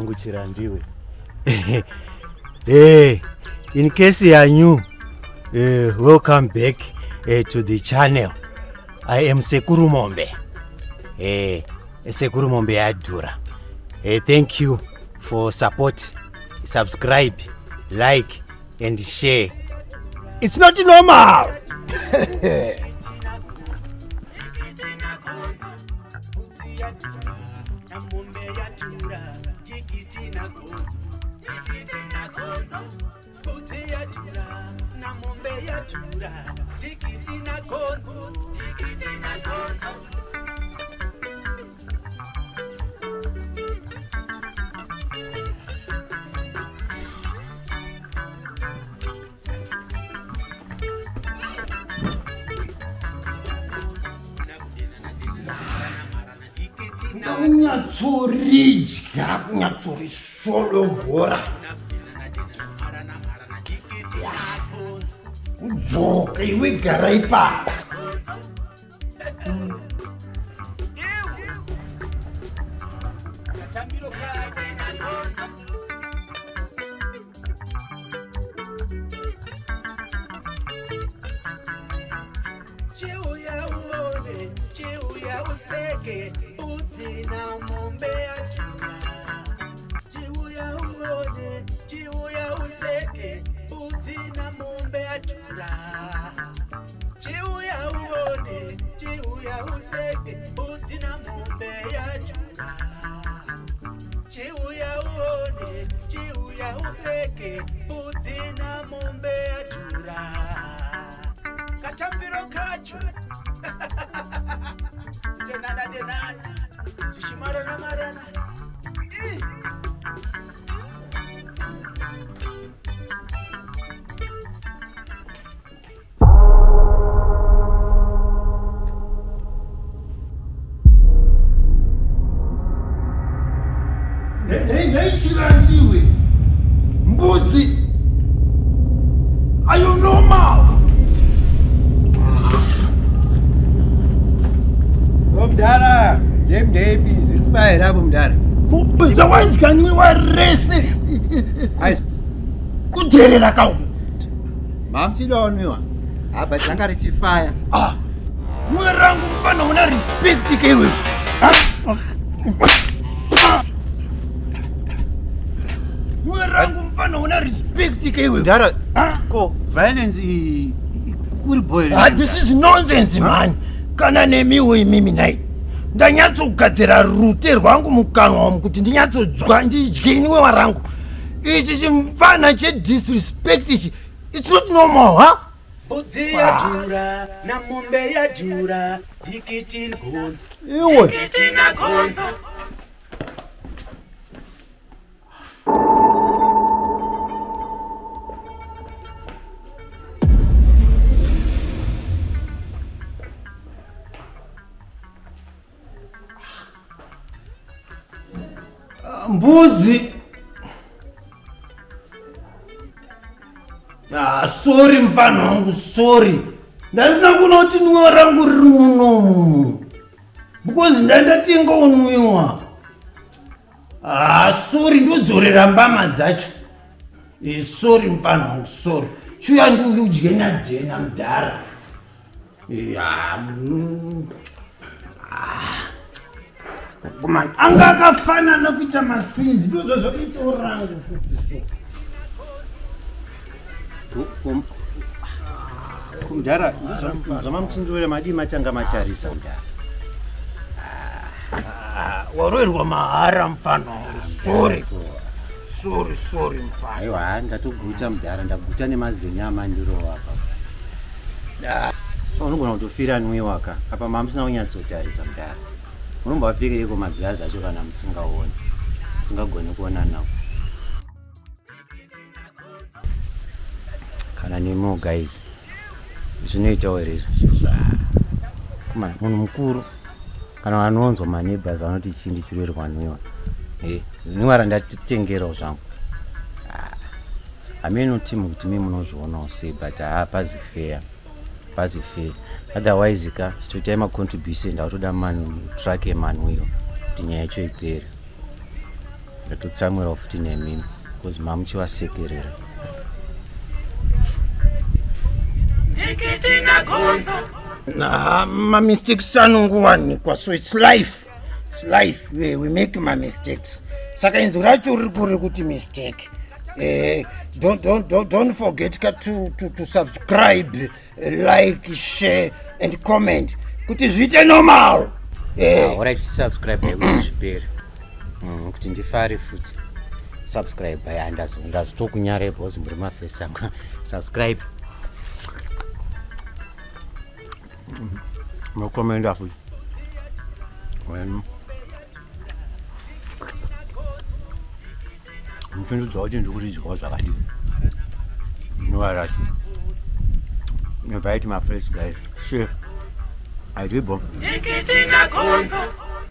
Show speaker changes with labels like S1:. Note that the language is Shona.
S1: Wangu Chirandiwe. Hey, in case you are new, welcome back to the channel. I am Sekuru Mombe. Sekuru Mombe Yadhura. Thank you for support. Subscribe, like and share. It's not normal. Kunyatsoridya, kunyatsorisodogora, kudzoka iwe, gara ipapa.
S2: Chiuya uone, chiuya useke, udzina mombe yatura. Chiuya uone, chiuya useke, udzina mombe yatura. Chiuya uone, chiuya useke, udzina mombe yatura. Chiuya uone, chiuya useke, udzina mombe yatura. Katambiro kacho denana denana, zvichimarana marana. Ih!
S1: Nei Chirandiwe, mbudzi, are you normal?
S3: Mudhara, ndemndepi, zviri fine apo, mudhara?
S1: Zvawadya nwiwa rese, kudherera kauku.
S3: Mamuchidawo nwiwa? Apa ranga richifaya.
S1: Ah, mwe rangu, mfana, una respect kewe. Mwe rangu, mfana, una respect kewe.
S3: Mudhara, ko violence iyi kuri boy?
S1: Ah, this is nonsense, man. Kana nemiwo imimi nai, ndanyatsogadzira rute rwangu mukanwa umu kuti ndinyatsodzwa, ndidye inwe warangu. Ichi chimfana chedisrespect ichi, it's not normal, ha.
S2: Mbudzi yadhura namombe yadhura, dikiti gonzo.
S1: Iwe.
S2: Dikiti nagonzo.
S1: Mbudzi. Ah, sorry mfana wangu, sorry, ndasina kunoti nwiwa rangu riri munomu because ndandatenga unwiwa. Ah, sorry, ndodzorera mbama dzacho. Sorry mfana wangu, sorry. Chiuya ndiudye nadhena, mudhara. Ya, Ah. Kumani anga akafanana kuita matwins, ndozvo zvakaitawo rangu futi so.
S3: Mudhara, zvamamuchindorera, madii matanga matarisa, mudhara?
S1: Ah, waroerwa mahara, mfana wangu, sorry, sorry, sorry, mfana.
S3: Aiwa, ndatoguta, mudhara, ndaguta nemazenya amandirowa apa. Unogona kutofira nwiwa ka apa mamusina kunyatsotarisa, mudhara. Unombapfekeiko magirazi acho kana musingaoni, musingagoni kuona nawo? Kana nemiwo guys, zvinoitawo here izvozvo? Kuma munhu mukuru kana vanonzwa maneighbors vanoti chii, ndichiroerwa nwiwa. Nwiwa randatengerawo zvangu. Hameno timu kuti mi munozvionawo sei, but hapazi fair, pazi fair. Otherwise ka, chitoitai macontribution, ndakutoda manu truck emanwiwa kuti nyaya yacho ipere. Ndatotsamwirawo futi nemimi because mamuchivasekerera.
S1: Na mamistakes anongowanikwa, so it's life, it's life. We make mamistakes. Saka inzwi racho riri kuri kuti mistake. Don't forget ka to subscribe, like, share and comment kuti zviite normal.
S3: Alright, subscribe kuti zvipere. Kuti ndifare futi. Subscribe ya, ndazotokunyara because muri mafesi angu. Subscribe, mokomenda futi. Muchinzudza kuti ndiri kuzvidyawo zvakadii zuva racho. Invite my friends, guys. Share. Airibo.
S2: Dikiti nagonzo.